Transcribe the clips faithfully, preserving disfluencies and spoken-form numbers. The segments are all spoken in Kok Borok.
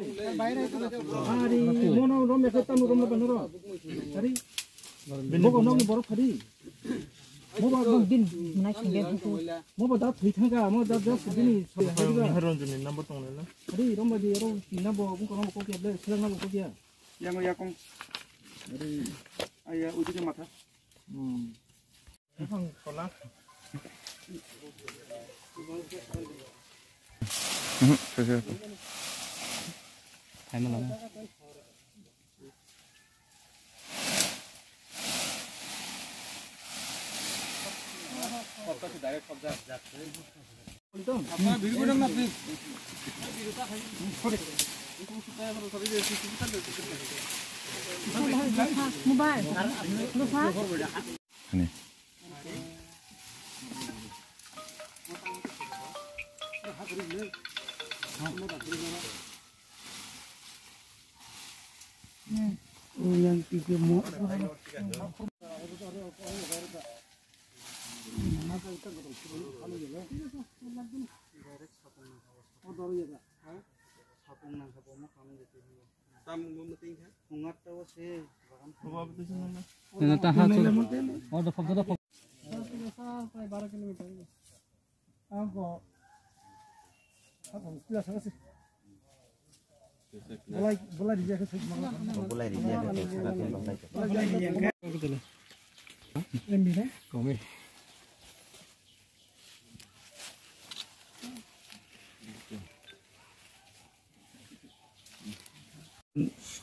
Ari, mono rom ya, tamo rom na, rom. Ari, mogo nogni borok khadi. Moba bang din, nai singge buku. Moba da thwi thangka, mo da da sudini. Heronjoni number tong na. Ari, rom ba di, rom tin na bo, buku rom ko kya, ble, silang na bo ko kya. Yang yakong. Ari, aya, uji ke matha. Hmm. Mobile. Ani.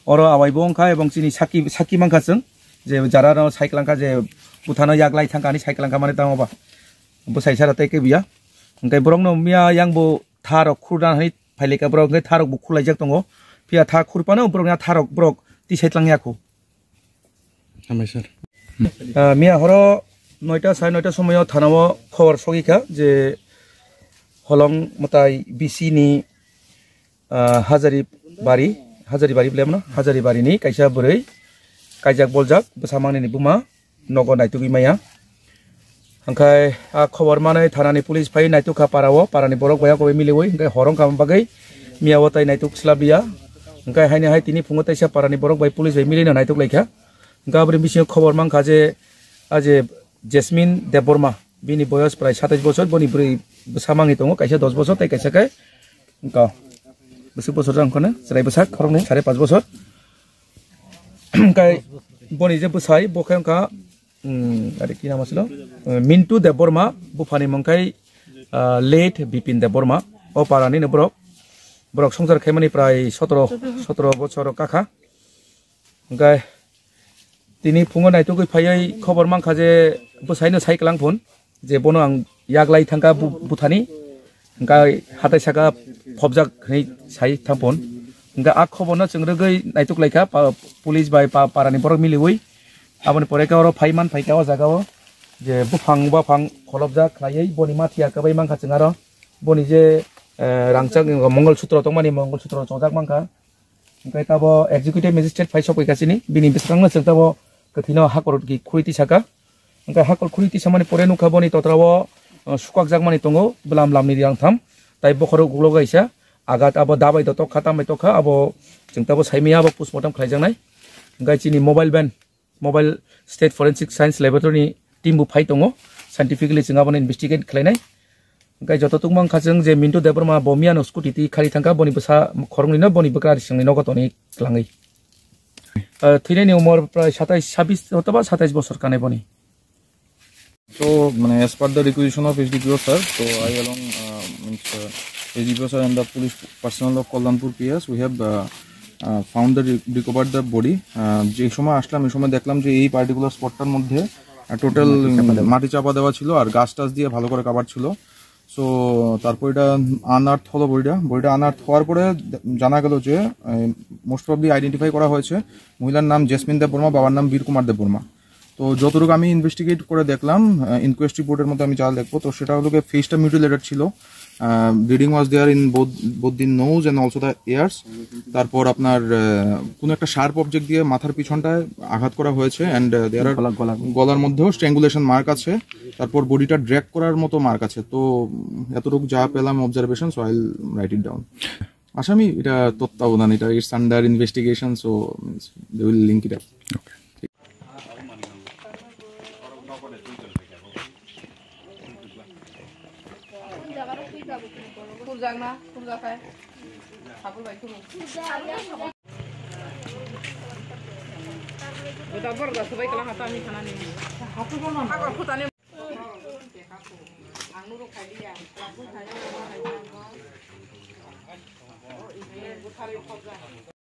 Oro awai bo wngkha, ebong chini saki, saki mankha chwng, je jara no sai kwlangkha, je buthano yak lai thangkha, ani sai kwlangkha, mane tamo ba bwsai sara tei kebiya. Hwnkhe borok no miya yang bo tha rok khurna hai phailika borok, hwnkhe tha rok bo khurlaijak tongo. Phiya tha khurpano borok ya tha rok borok tisai tlang yakho. Hambai sir. Ah, miya horo noita, sare noita somoyo thanao khobor sogikha je Holong mwtai B C ni, ah, Hajari Bari, Hajari Bari bole mano, Hajari Bari ni kaisa bwrwi kaijak boljak bwsa mangni ni buma nogo naitugwi maya. Hwnkhe a khobor manwi thanani police phai naituk kha para o, parani borok bai kok miliwi, hwnkhe hor wngkha bagwi miya o tai naituk swlap liya. Hwnkhe haini hai tini phungo teisa parani borok bai police bai milino naituk laikha. Hwnkhe aboni bisingo khobor mankha je, a je Jasmine Debbarma, bini boyos prai satais bosor, boni bwrwi bwsa mangwi tongo, kaisa dos bosor tei kaisa khe wngkha bwswk bosor jang khone chwrai bwsak khoroknwi sare pas bosor. Hwnkhe boni je bwsai bo khe wngkha, um, ari ki nam asilo? Uh, Mintu Debbarma, buphani mung khai, uh, late Bipin Debbarma. O parani no borok, borok songchar khaimani prai sotoro, sotoro bosor kakha. Hwnkhe tini phungo naitugwi phaiwi khobor mankha je bwsaino sai kwlang phun. Je bono ang yak lai thangkha bu-, buthani, hwnkhe hatai saka phobjak hinwi sai thangphun. Hwnkhe a khoborno chwng rwgwi naituk laikha, pa-, police bai pa-, parani borok miliwi. Aboni pore khe oro phai man phaikha o jaga o, je buphang baphang kholopjak khlaiwi boni mathiya kwbai mankha chwng aro. Boni je, eh, rangchak Mongol Sutro tongmani, Mongol Sutro chongjak mankha. Hwnkhe tabo executive magistrate phai sokphaikha chini, bini bwskango chwng tabo kwthwino hakor khuri tisaka. Hwnkhe hakor khuri tisamani pore nukha boni totrao, uh, sukakjakmani tongo, bwlam lamni rang tham, tai bokhorok ulo kaisa, agat abo dabai do tokha, tambai tokha, abo chwng tabo saimaya abo postmortem khlaijaknai. Hwnkhe chini mobile van, mobile State Forensic Science Laboratory ni team bo phai tongo, scientifically chwng abono investigate khlainai. Hwnkhe joto tungma wngkha chwng je Mintu Debbarma bo miyano scooty twi khari thangkha, boni bwsa khoroknwi no boni bwkra risingni nogo tonwi kwlangwi. Ah, thwinani umor prai satais, sabis otoba satais bosor kanai boni. So, mane, as per the requisition of S D P O sir, so I along, uh, means, uh, S D P O sir and the police personnel of Kalyanpur P S, we have, uh, uh, found the re-, recovered the body. Uh, যে সময় আসলাম, এই সময় দেখলাম যে এই পার্টিকুলার স্পটটার মধ্যে, আহ, টোটাল, মাটি চাপা উম, দেওয়া। মাটি চাপা দেওয়া ছিল আর গাছ টাছ দিয়ে ভালো করে কাভার ছিল। সো তারপর এটা আনআর্থ হলো বডিটা। বডিটা আনআর্থ হওয়ার পরে দে-, জানা গেল যে, আহ, মোস্ট প্রবলি আইডেন্টিফাই করা হয়েছে। মহিলার নাম জেসমিন দেববর্মা, বাবার নাম বীর কুমার দেববর্মা। তো যতটুকু আমি ইনভেস্টিগেট করে দেখলাম, আহ, ইনকোয়েস্ট রিপোর্টের মধ্যে আমি যা দেখবো, তো সেটা হলো গিয়ে ফেসটা মিউটিলেটেড ছিল। আহ, bleeding was there in both, both the nose and also the ears। তারপর আপনার, আহ, কোনো একটা শার্প অবজেক্ট দিয়ে মাথার পিছনটায় আঘাত করা হয়েছে and, আহ, there are গলা, গলা। গলার মধ্যেও স্ট্র্যাঙ্গুলেশন মার্ক আছে। তারপর বডিটা ড্র্যাগ করার মতো মার্ক আছে। তো, উম, এতটুকু যা পেলাম observation, so I will write it down। Asami, এটা তত্ত্বাবধান, এটা, it's under investigation, so, means, they will link it up.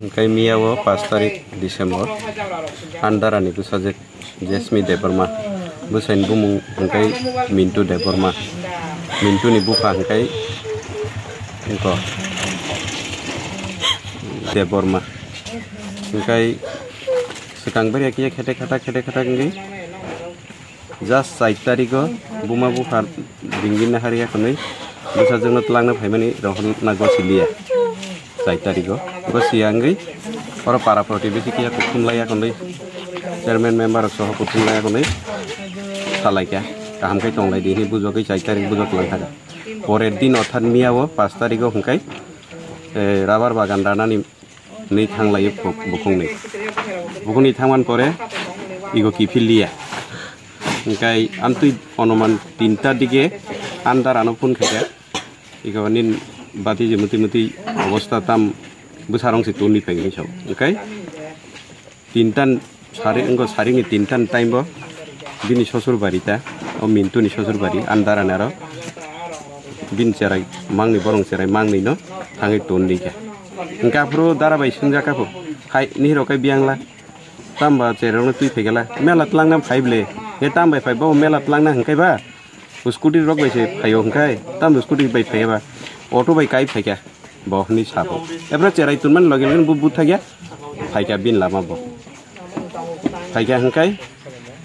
Hwnkhe miya o pash tarik December, Andarani bwsajwk Jesmi Debbarma, bwsaini bumung hwnkhe Mintu Debbarma, Mintuni bupha hwnkhe Debbarma, hwnkhe swkang bwrwi khe khete khata khete khata wngwi. Just char tarigo buma bupha bingin nahari akonwi bwsajwkno twlangna phaimani rohorna gosiliya. Char tarigo gosiya wngwi oro para protibesi kiya kuthumlai akonwi chairman member rok soho kuthumlai akonwi salaikha, kaham khe tonglaidi hinwi bujogwi char tarik bujok langkha. Porer din orthat miya o pash tarigo hwnkhe, eh, rubber bagan ranani nwi thanglaio bukhukni. Bukhukni thangmani pore igo kiphilliya. Hwnkhe amtwi onuman tinta dige andar ano phone khaikha. Igo nin bati je muti muti obosta tam bwsarong se tuni peng hinwi sao. Hwnkhe tintan sari wngkha, saringni tintan time bo bini sosur bari ta, o Mintuni sosur bari, andar anaro bini cherai mangni, borong cherai mangni no thangwi ton di kha. Hwnkhe aphuru dara bai swngjak kha pho, hai nihiro khe biyangla, tamba cherai rokno twi phaikhala, mela twlangna phai ble, he tam bai phai bo mela twlangna hwnkhe ba? Scooty rok bai se phaio hwnkhe, tamo scooty bai phaiya ba, auto bai kai phaikha, bo hwnwi sabo. Ebra cherai tunmani loge loge bo buthakya, phaikha bini lama bo. Phaikha hwnkhe,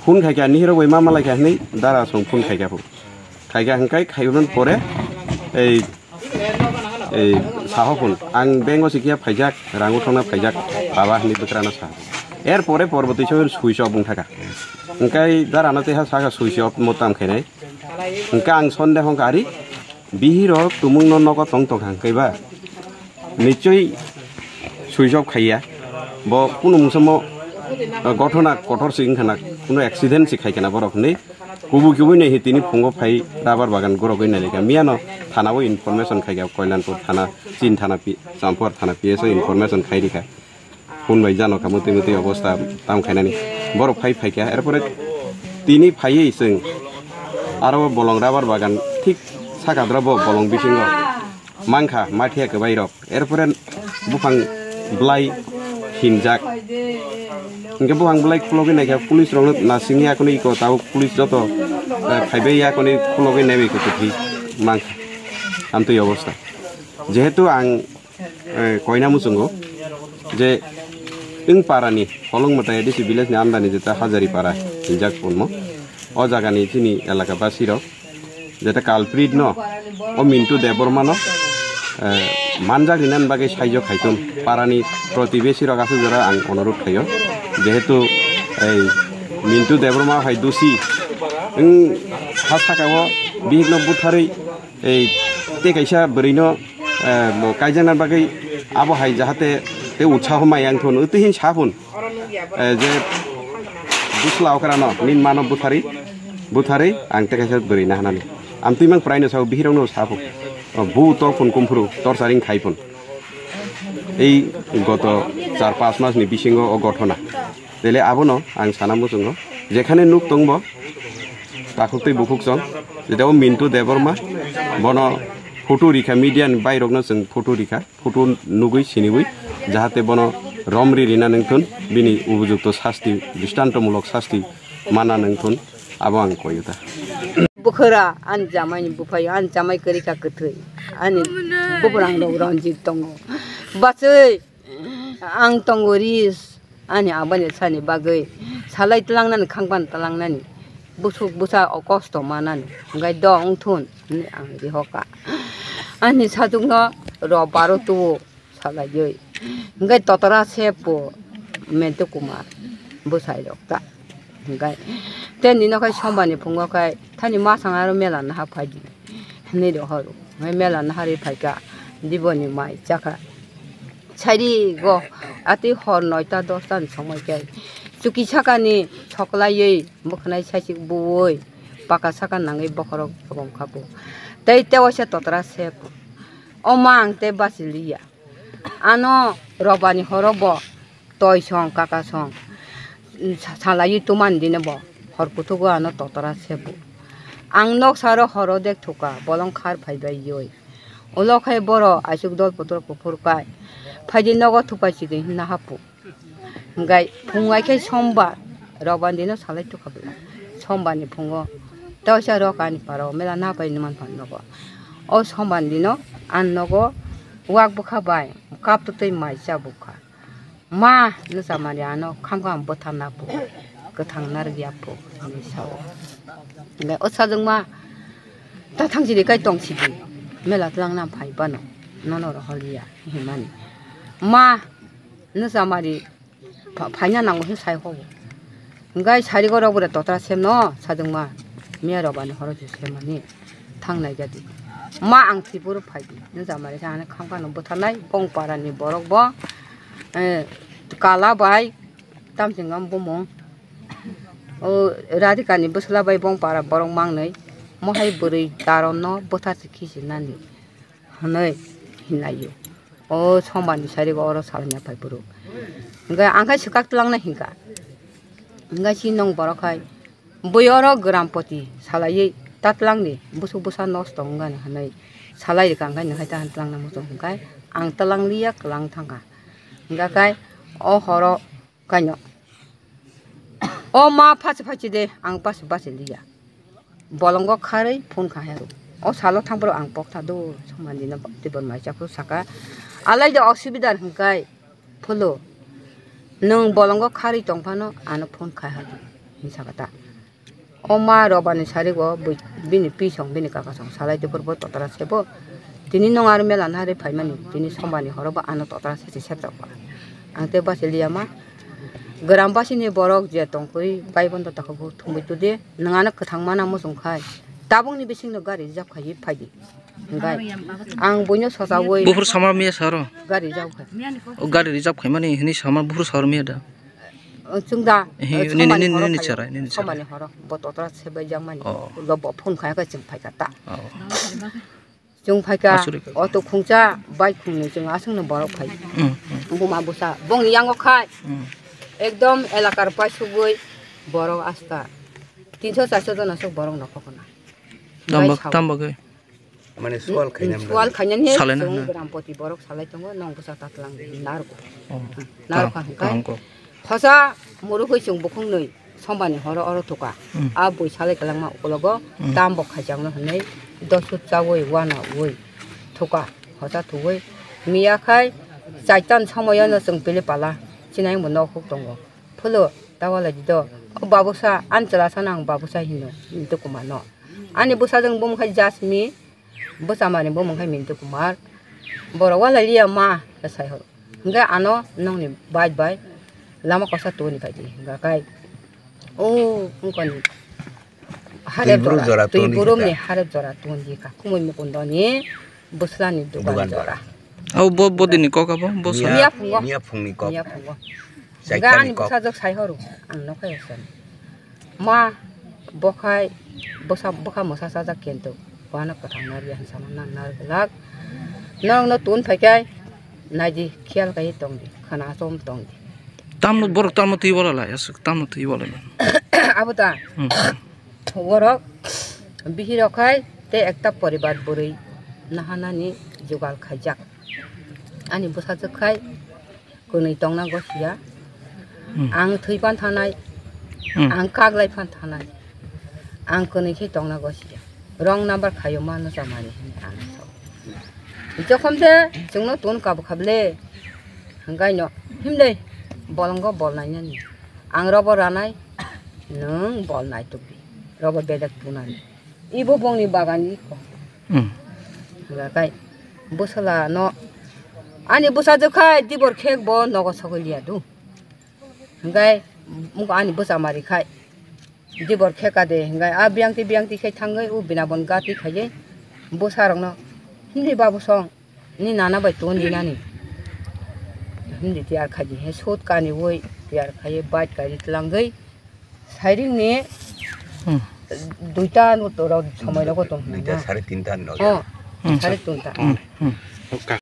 phone khaikha, nihiro bai ma malaikha hwnwi dara song phone khaikha pho. Khaikha hwnkhe, khaiman pore, ei, ei, saho phone, ang bank o sikya phaijak, rang uthokna phaijak, baba hwnwi bwkrano sa. Er pore porbo twi switch off wngthaka. Hwnkhe dara no tei ha saka switch off mo tam khainai. Hwnkhe ang sonde hwnkha ari bihirok tumungno nogo tong tong hwnkhe ba nichoi switch off khaiya. Bo kunu mungsa mo, uh, gothona kotor se wngkha na, kunu accident se khaikha na borok hinwi kubui kubui nai tini phungo phai rubber bagan gorogwi nai rikha. Miyano thana o information khaikha, Koilanpur thana, Chin thana, Pi-, Champur thana P S o information khai rikha. Phone bai jano kha muti muti obosta tam khainani. Borok phai phaikha, erpore tini phaiwi chwng aro bolong rubber bagan thik saka dra bo bolong bisingo mankha, mathiya kwbai rok. Erpore buphang bwlai hinjak. Hwnkhe buphang bwlai khulogwi naikha, police rokno nasingya kwnwi iko tabuk police joto, eh, phaibai ya kwnwi khulogwi naibai khe kwthwi mankha. Amtwi obosta. Jehetu ang eh, koina muchungo je wng parani Holongmata A D C village ni andani jeta Hajari para hinjak punmo. O jagani chini elaka basi rok jeta culprit no, o Mintu Debbarma no, eh, manjak rinani bagwi saijo khaitun parani protibesi rok aswk jora ang onurodh khaio. Jehetu ei Mintu Debbarma hai dusi wng ha saka o bihik no butharwi ei tei kaisa bwrwi no, eh, bo kaijakna bagwi abo hai jahate tei utsaho mai ang thun, twi hin sa phun, eh, je bwsla okra no nin mano buthari, buthari ang tei kaisa bwrwi nahanani. Amtwi mang prai no sao, bihirok no sa phun. O bu tor phun kumphuru, tor charing khai phun. Ei goto char panch mas ni bisingo o gothona. Tele abono ang sana muchungo, jekhane nuk tongbo, takhuk tei bukhuk chong, jeta o Mintu Debbarma, bono photo rikha, media ni bairokno chwng photo rikha, photo nugwi siniwi, jahate bono romri rina nangthun, bini ubujukto sasti, dristantomulok sasti mana nangthun, abo ang koyuta. Bukhara ani jamai ni buphayo, ani jamai kwrwi kha kwthwi, ani bubrang rok ronjit tongo, bachwi. Ang tongo ris ani aboni sani bagwi salai tlangnani khangpan tlangnani busuk busa o kosto manani hwnkhe do wngthun hwnwi ang rihoka ani sajwkno ro baro tubu salaiwi hwnkhe totora se po Mentu Kumar bwsai rok ta hwnkhe tei nino khai sombani phungo khai thani masang aro mela naha phaidi hwnwi rohoro hwnkhe mela naharwi phaikha diboni mai chakha. Sairi go, atwi hor noita dosta ni somoi khe chuki sakani soklaiwi bwkhanai saisik buwi paka saka nangwi bokhorok bom kha bo. Tei tewaisa totra se bo. O ma ang tei bachiliya. Ano robani horo bo toi song kaka song sa-, salaiwi tumani dine bo hor kuthugo ano totra se bo. Ang noksa ro horo dek thuka bolong khar phaibai yoi. Ulo khai boro aisuk dol putor kuphur kai. Phaidi nogo thupai chidi hinna hapu. Hingkai phung ai khai sombar, roban dino salai tukha bwla. Sombar ni phungo tawsa rok ani paro mela na pai numan phan nogo. O sombar dino an nogo wak bwkha bai kap twtwi mai cha bwkha. Ma, nwsa mari ano khamkha ang bwtharna phu, kwthang narwkya phu, hinwi sao. Hingke o sajwkma ta thang sidi kai tong sidi, mela twlang na phai bano, nono rohor ya, hinmani. Ma, nwsa mari pha-, phaina nango hwn sai hobo. Hingke sari gorok bwrwi totra semno, sajwkma, miya robani horo se semani. Thang nai jadi. Ma ang thwi phuru phai di. Nwsa mari sa ano khamkha no bwtharnai bong para ni borok bo, eh, kala bai tamsing am bumung. O Radhika ni bwsla bai bong para borok mangnai. Mohai bwrwi daron no bwthar se khisi nani. Hwnwi hinlai o. O sombar ni sari go oro salai na phai phuru. Hingke ang khai swkak twlang na hingka. Hingke si nong borok hai. Bui oro grampoti salaiwi tatlangni busuk busa nosto wngani hwnwi salai rikha, hwnkhe nwkhai ta twlangna muchung hwnkhe ang twlangliya kwlang thangkha. Hwnkhe o horo kaino o ma phachi phachi de ang basi basi liya. Bolongo kharwi phone kha hero. O salo thangphuru ang pok tha do somani no tibor mai chaphuru saka alai de osubidar hwnkhe pholo nwng bolongo kharwi tong phano ano phone khai ha di hinwi saka ta. O ma robani sarigo bui-, bini pi song bini kaka song salai de purbo totra sebo. Tini nwng aro mela nari phaimani, tini sombarni horo bo ano totra se se sepra kha. Ang tei basi liya ma. Gram basini borok je tongkui bai bondo takhuk thumui tudi nwng ano kwthang mana muchung khai. Tabukni bisingno gari reserve khaiwi phaidi. Hwnkhe ang buino sochaui buphuru samar miya saro gari reserve khai. O gari reserve khaimani hini samar buphuru saro miya da. Chwng da, eh, nini, somani nini, horo nini phai, charai, nini charai. Somani horo, bo totra sebai jakmani. Oh. Ulo bo phone khaikhe chwng phaikha ta. Oh. Chwng phaikha, aswk rwkha. Auto khungsa, bike khungni chwng aswkno borok phai. Mm, mm. Buma bwsa, bongni yango khai. Mm. Ekdom elakar paisugwi borok asta tinso charso jona sok borok nokhokna. Tamo, bai sao. Tamo khe? Mane sual khainani. Sual khainani he. Salaina chwng hwnwi. Grampoti borok salai tongo, nong bwsa tatlang narwgo. Oh, narwkha kaham, hwnkhe kaham kok. Hosa murukhwi chwng bukhungnwi sombani horo oro thuka. Hmm. A bui salai kwlangma ukologo, hmm, tambo khaijakno hwnwi dosut chaui wanaui thuka. Hosa thuwi miya khai chaitani somoyono chwng pili pala chinai bo nok huk tongo. Pholo ta walai di do. O babusa, ani chwla sano ang babusa hino, Mintu Kumar no. Ani bwsajwk bumung khai Jasmine, bwchamani bumung khai Mintu Kumar. Borok walai liya ma, sai horo. Hwnkhe ano nokni bike bai lama kosa tubuni phaidi. Hwnkhe kai, o, wngkoni harep jora, twi burumni harep jora tubuni kha. Khumui mukundoni bwslani dugan jora. Abo bo, bodini kok abo, bo sa? Miya phungo. Miya phungni kok. Miya phungo. Chaitani kok. Ga ani bwsajwk sai horo, ang nokha yasan. Ma, bokhai, bwsa, bwkha mwsa chajak kento. Bono kwthang narwya hinwi sama nang narwglak. Norokno tun phaikhai, naidi, khiyal khaiwi tongdi, khana chom tongdi. Tamno borok tamno twi bola lai, aswk tamno twi bola lai. Abo ta. Hmm. Borok bihirok hai tei ekta poribar bwrwi nahanani jugal khaijak. Ani bwsajwk khai kwnwi tongna gosiya. Hmm. Ang thwi phan thanai, hmm, ang kaglai phan thanai. Ang kwnwi khe tongna gosiya. Wrong number khaio ma nwchamani hinwi ang sao. Jokhom se chwngno tun kabo kha ble. Hwnkhe no himle bolongo bol nainani. Ang robo ranai, nwng bol naitukdi. Robo bedek tunani. Ibo bongni bagan iko. Hmm. Hwnkhe bwsala no ani bwsajwk khai dibor khek bo nogo sogwi liya do. Hwnkhe ani bwchamari khai dibor kheka de hwnkhe a biyangti biyangti khai thangwi o bina bon gati khaiwi bwsarokno himli babu song. Ni nana bai tun dinani. Hindi tiyar khaji he sut kani woi tiyar khaye bike kari tlangwi. Sairing ni Hmm. Duita no tora somoi logo tong Duita na. Sare tinta no. Oh, Hmm. Sare tinta. Hmm. Hmm.